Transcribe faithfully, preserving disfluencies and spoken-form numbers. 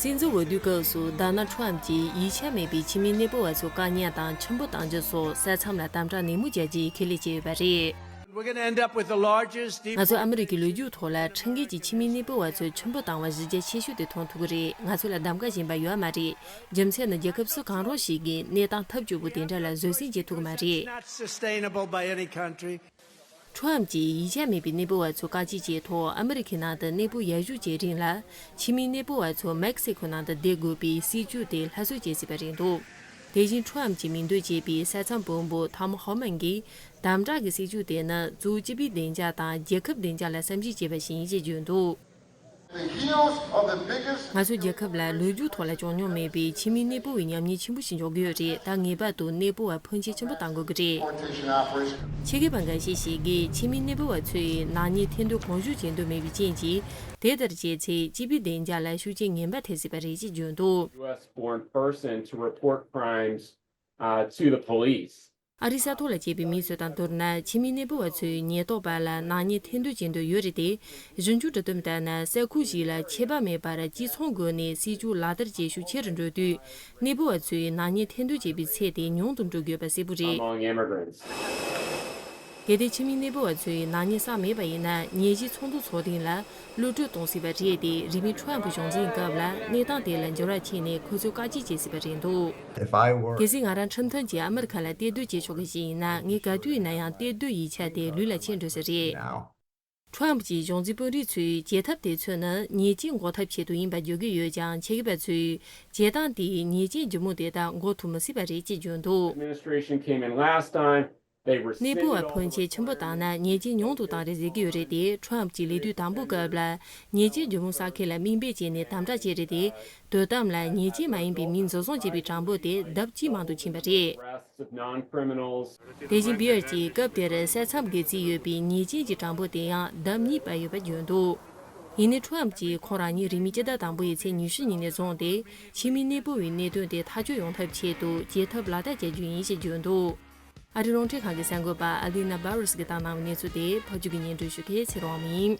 སྲིད་འཛིན་འོས་བསྡུའི་སྐབས་སུ་ཌོ་ནལ་ཁྲམ་གྱིས་ཡིད་ཆེས་མེད་པའི་ཕྱི་མི་གནས་སྤོ་བ་ཚོའི་དཀའ་ཉེན་དང་ཆུ་འབུད་གཏོང་རྒྱུ་སོགས་ས་མཚམས་ལ་དམ་དྲག་ནན་མོ་བྱ་རྒྱུའི་ཁས་ལེན་བྱས་ཡོད་པ་རེད། We're going to end up with the largest deep- ང་ཚོས་ཨ་མི་རི་ཀའི་ལོ་རྒྱུས་ཐོག་ལ་ཁྲིམས་འགལ་གྱི་ཕྱི་མི་གནས་སྤོ་བ་ཚོའི་ཆུ་འབུད་གཏོང་བ་གཞི་རྒྱ་ཆེ་ཤོས་དེ་མཐོང་ཐུབ་ཀྱི་རེད། ང་ཚོ་ལ་གདམ་ག་གཞན་པ་ཡོད་མ་རེད། རྒྱུ་མཚན་ནི་རྒྱལ་ཁབ་སུ་གང་རུང་ཞིག་གིས་གནས་སྟངས་ཐབས་སྐྱོ་པོ་དེ་འདྲ་ལ་བཟོད་བསྲན་བྱེད་ཐུབ་ཀྱི་མ་རེད། Not sustainable by any country. ཁྲམ་གྱིས་ཡིད་ཆེས་མེད་པའི་གནས་སྤོ་བ་ཚོ་བཀག་སྐྱིལ་བྱས་ཐོག་ཨ་མི་རི་ཁའི་ནང་དུ་གནས་སྤོ་ཡར་ཞུ་བྱེད་རིང་ལ། ཕྱི་མིའི་གནས་སྤོ་བ་ཚོ་མེག་སི་ཁོའི་ནང་དུ་བསྡད་དགོས་པའི་སྲིད་ཇུས་དེ་སླར་གསོ་བྱེད་སྲིད་པ་རེད་འདུག་དེ་བཞིན་ཁྲམ་གྱིས་མིང་འདོན་བྱས་པའི་ས་མཚམས་དཔོན་པོ་ཐོམ་ཧོ་མན་གྱིས། དམ་དྲག་གི་སྲིད་ཇུས་དེ་ནི་གཙོ་བོ་སྤྱི་པའི་བདེ་འཇགས་དང་རྒྱལ་ཁབ་བདེ་འཇགས་ལ་བསམ་གཞིགས་བྱས་པ་ཞིག་ཡིན་ཞེས་བརྗོད་འདུག The heels of the biggest ང་ཚོའི་རྒྱལ་ཁབ་ལ་ལོ་རྒྱུས་ཐོག་ལ་བྱུང་མྱོང་མེད་པའི་ཕྱི་མིའི་གནས་སྤོ་བའི་ཉམས་ཉེས་ཆེན་པོ་ཞིག་འཇོག་གི་ཡོད་རེད། ད་ངེས་པར་དུ་གནས་སྤོ་བ་ཕོན་ཆེ་ཆེན་པོ་གཏང་དགོས་ཀྱི་རེད། Deportation operation. ཆེད་མཁས་པ་འགའ་ཤས་ཤིག་གིས་ཕྱི་མིའི་གནས་སྤོ་བ་ཚོས་ནག་ཉེས་ཐེར་འདོན་གང་ཤུགས་བྱེད་འདོད་མེད་པའི་རྐྱེན་གྱིས། དེ་ལྟར་བྱས་ཚེ་སྤྱི་པའི་བདེ་འཇགས་ལ་ཤུགས་རྐྱེན་ངན་པ་ཐེབས་སྲིད་པ་རེད་ཅེས་བརྗོད་འདུག U S born person to report crimes, uh, to the police. ཨ་རིའི་ས་ཐོག་ལ་སྐྱེས་པའི་མི་ཚོ་དང་བསྡུར་ན། ཕྱི་མིའི་གནས་སྤོ་བ་ཚོའི་ཉེན་རྟོག་པ་ལ་ནག་ཉེས་ཐེར་འདོན་བྱེད་འདོད་ཡོད་རེད་དེ། གཞུང་གི་འབྲུ་དོན་ལྟར་ན། ས་ཁུལ་ཞིག་ལ་ཆད་པ་མེད་པར་གཅིག་མཚུངས་སྒོ་ནས་སྲིད་ཇུས་ལག་བསྟར་བྱེད་ཤུགས་ཆེ་རུ་འགྲོ་དུས། གནས་སྤོ་བ་ཚོས་ནག་ཉེས་ཐེར་འདོན་བྱེད་པའི་ཚད་དེ་ཉུང་དུ་འགྲོ་དགོས་པ་གསལ་པོ་རེད། Among immigrants. གལ་ཏེ་ཕྱི་མིའི་གནས་སྤོ་བ་ཚོས་ནག་ཉེས་བསགས་མེད་པ་ཡིན་ན། ཉེས་ཅན་ཚོགས་འདུ་འཚོགས་རིང་ལ་གློད་གྲོལ་གཏོང་སྲིད་པ་རེད་དེ། རིང་མིན་ཁྲོམ་ཕུ་གཞུང་འཛིན་སྐབས་ལ་གནས་སྟངས་དེ་ལ་འགྱུར་བ་ཕྱིན་ནས་ཁོ་ཚོས་བཀག་སྐྱིལ་བྱེད་སྲིད་པ་རེད་འདུག If I were གལ་སྲིད་ང་རང་ཁྲིམས་མཐུན་གྱིས་ཨ་མི་རི་ཁ་ལ་གཏན་སྡོད་བྱེད་ཆོག་མཁན་ཞིག་ཡིན་ན། ངས་ག་དུས་ཡིན་ན་ཡང་གཏན་སྡོད་ཡིད་ཆེས་དེ་ལུས་ལ་ཁྱེར་འགྲོ་ས་རེད། Now. ཁྲོམ་གྱི་གཞུང་འཛིན་དཔོན་རིགས་ཚོས་བྱེད་ཐབས་དེ་ཚོ་ནི་ཉེས་ཅན་འགོག་ཐབས་ཆེད་དུ་ཡིན་པ་བརྗོད་ཀྱི་ཡོད་ཀྱང་། ཆེད་མཁས་པ་ཚོས་བྱེད་སྟངས་དེས་ཉེས་ཅན་ལྗིད་མོ་དེ་དག་འགོག་ཐུབ་མི་སྲིད་པ་རེད་ཅེས་བརྗོད་འདུག Administration came in last time. གནས་སྤོ་བ་ཕོན་ཆེ་ཆེན་པོ་བཏང་ན་ཉེས་ཅན་ཉུང་དུ་བཏང་རེད་ཟེར་གྱི་ཡོད་རེད་དེ། ཁྲོམ་གྱི་ལས་དུས་དང་པོའི་སྐབས་ལ་ཉེས་ཅན་ལྗིད་མོ་བསགས་མཁན་ལ་མིང་འབོད་བྱས་ནས་དམ་དྲག་བྱས་རེད་དེ། དོ་དམ་ལ་ཉེས་ཅན་མ་ཡིན་པའི་མིང་འཛིན་བཟུང་བྱས་པའི་གྲངས་འབོར་དེ་ལྡབ་གཅིག་མང་དུ་ཕྱིན་པ་རེད། དེ་བཞིན་བི་ཡར་གྱིས་སྐབས་དེར་ས་མཚམས་སྒེར་རྩིས་ཡོད་པའི་ཉེས་ཅན་གྱི་གྲངས་འབོར་དེ་ཡང་ལྡབ་གཉིས་སྤར་ཡོད་པ་བརྗོད་འདུག་ཡིན་ནའི་ཁྲོམ་གྱིས་ཁོང་རང་ཉིད་རིང་མིན་སྤྱི་ཟླ་དང་པོ་ཡི་ཚེས་ཉི་ཤུ་ཉིན་ནས་བཟུང་སྟེ་ཕྱི་མིའི་གནས་སྤོ་བའི་གནད་དོན་དེ་ཐག་གཅོད་ཡོང་ཐབས་ཆེད་དུ་བྱེད་ཐབས་ལག་བསྟར་བྱ་རྒྱུ་ཡིན་ཞེས་བརྗོད་འདུག་ཨ་རིའི་རླུང་འཕྲིན་ཁང་གི་གསར་འགོད་པ་ཨ་ལི་ན་བྷ་རུས་ཀྱིས་བཏང་གནང་བའི་གནས་ཚུལ་དེ་ཕབ་སྒྱུར་གྱིས་སྙན་སྒྲོན་ཞུ་མཁན་ཚེ་རིང་དབང་མོ་ཡིན།